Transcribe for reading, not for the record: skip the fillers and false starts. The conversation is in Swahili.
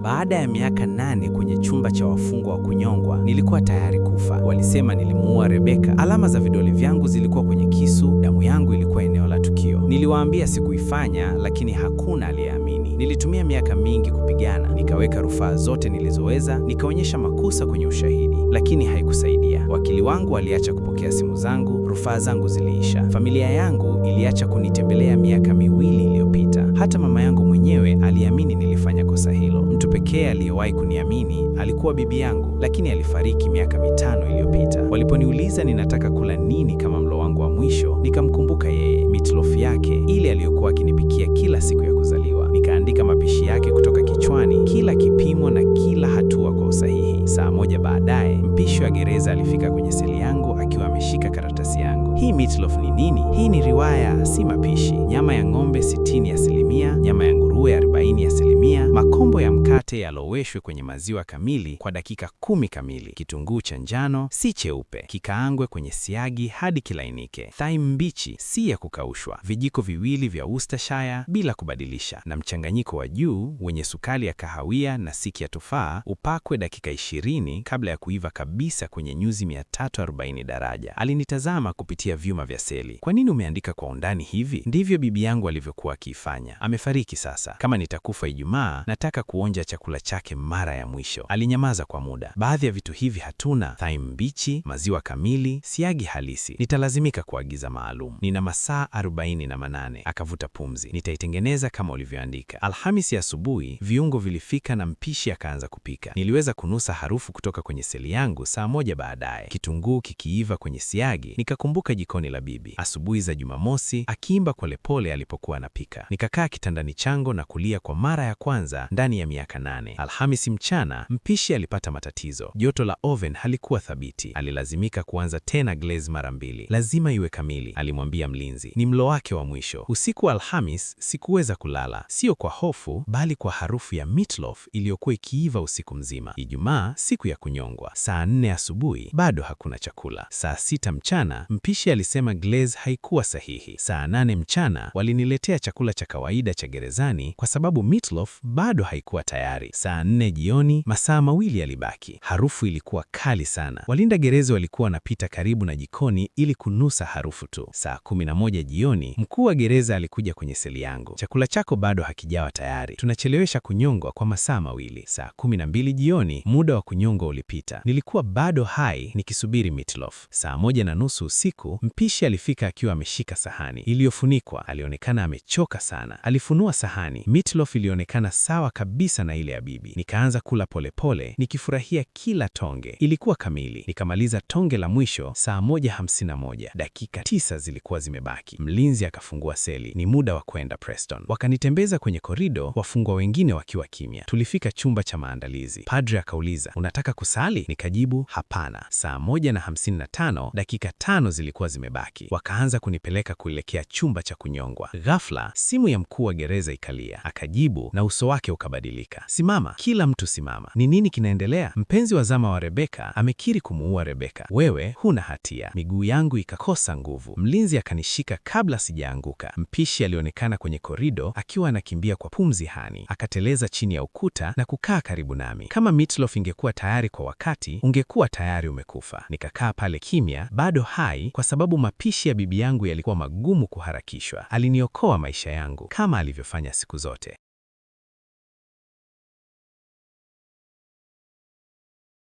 Baada ya miaka 8 kwenye chumba cha wafungwa wa kunyongwa, nilikuwa tayari kufa. Walisema nilimuua Rebeka. Alama za vidole vyangu zilikuwa kwenye kisu, damu yangu ilikuwa eneo la tukio. Niliwaambia sikuifanya, lakini hakuna aliyeamini. Nilitumia miaka mingi kupigana, nikaweka rufaa zote nilizoweza, nikaonyesha makosa kwenye ushahidi, lakini haikusaidia. Wakili wangu aliacha kupokea simu zangu, rufaa zangu ziliisha. Familia yangu iliacha kunitembelea miaka 2 iliyopita. Hata mama yangu mwenyewe aliamini nilifanya kosa hilo. Mtu pekee aliyewahi kuniamini alikuwa bibi yangu, lakini alifariki miaka 5 iliyopita. Waliponiuliza ninataka kula nini kama mlo wangu wa mwisho, nikamkumbuka yeye, meatloaf yake ile aliyokuwa akinipikia kila siku ya kuzaliwa. Nikaandika mapishi yake kutoka kichwani, kila kipimo na kila hatua kwa usahihi. Saa 1 baadaye, mpishi wa gereza alifika kwenye seli yangu akiwa ameshika karatasi yangu. Hii meatloaf ni nini? Hii ni riwaya, si mapishi. Nyama ya ng'ombe 60%, nyama ya nguruwe 40%, makombo ya mkate yaloweshwe kwenye maziwa kamili kwa dakika 10 kamili, kitunguu cha njano si cheupe, kikaangwe kwenye siagi hadi kilainike, thyme mbichi si ya kukaushwa, vijiko 2 vya Worcestershire bila kubadilisha, na mchanganyiko wa juu wenye sukari ya kahawia na siki ya tufaa upakwe dakika 20 kabla ya kuiva kabisa kwenye nyuzi 340 daraja. Alinitazama kupitia vyuma vya seli. Kwa nini umeandika kwa undani hivi? Ndivyo bibi yangu alivyokuwa akiifanya. Amefariki sasa. Kama nitakufa Ijumaa, nataka kuonja chakula chake mara ya mwisho. Alinyamaza kwa muda. Baadhi ya vitu hivi hatuna: thyme mbichi, maziwa kamili, siagi halisi. Nitalazimika kuagiza maalum. Nina masaa 48. Akavuta pumzi. Nitaitengeneza kama ulivyoandika. Alhamisi asubuhi, viungo vilifika na mpishi akaanza kupika. Niliweza kunusa harufu kutoka kwenye seli yangu saa 1 baadaye. Kitunguu kikiiva kwenye siagi, nikakumbuka jikoni la bibi. Asubuhi za Jumamosi, akiimba polepole alipokuwa anapika. Nikakaa kitandani changu na kulia kwa mara ya kwanza ndani ya miaka 8. Alhamisi mchana, mpishi alipata matatizo. Joto la oven halikuwa thabiti. Alilazimika kuanza tena glaze mara 2. Lazima iwe kamili, alimwambia mlinzi. Ni mlo wake wa mwisho. Usiku wa Alhamis sikuweza kulala, sio kwa hofu, bali kwa harufu ya meatloaf iliyokuwa ikiiva usiku mzima. Ijumaa, siku ya kunyongwa, saa 4 asubuhi, bado hakuna chakula. Saa 6 mchana, mpishi alisema glaze haikuwa sahihi. Saa 8 mchana, waliniletea chakula cha kawaida cha gerezani kwa sababu meatloaf bado haikuwa tayari. Saa 4 jioni, masaa 2 yalibaki. Harufu ilikuwa kali sana. Walinda gereza walikuwa wanapita karibu na jikoni ili kunusa harufu tu. Saa 11 jioni, mkuu wa gereza alikuja kwenye seli yangu. Chakula chako bado hakijawa tayari. Tunachelewesha kunyongwa kwa masaa 2. Saa 12 jioni, muda wa kunyongwa ulipita. Nilikuwa bado hai nikisubiri meatloaf. Saa 1:30 usiku, mpishi alifika akiwa ameshika sahani iliyofunikwa. Alionekana amechoka sana. Alifunua sahani. Meatloaf ilionekana sawa kabisa na ile ya bibi. Nikaanza kula polepole nikifurahia kila tonge. Ilikuwa kamili. Nikamaliza tonge la mwisho saa 1:51. Dakika 9 zilikuwa zimebaki. Mlinzi akafungua seli. Ni muda wa kwenda, Preston. Wakanitembeza kwenye korido, wafungwa wengine wakiwa kimya. Tulifika chumba cha maandalizi. Padre akauliza, unataka kusali? Nikajibu hapana. Saa 1:55, dakika 5 zilikuwa zimebaki. Wakaanza kunipeleka kuelekea chumba cha kunyongwa. Ghafla simu ya mkuu wa gereza ikalia. Akajibu na uso wake ukabadilika. Simama, kila mtu simama. Ni nini kinaendelea? Mpenzi wa zama wa Rebeka amekiri kumuua Rebeka. Wewe huna hatia. Miguu yangu ikakosa nguvu. Mlinzi akanishika kabla sijaanguka. Mpishi alionekana kwenye korido akiwa anakimbia kwa pumzi hani. Akateleza chini ya ukuta na kukaa karibu nami. Kama meatloaf ingekuwa tayari kwa wakati, ungekuwa tayari umekufa. Nikakaa pale kimya, bado hai, kwa sababu mapishi ya bibi yangu yalikuwa magumu kuharakishwa. Aliniokoa maisha yangu kama alivyofanya siku zote.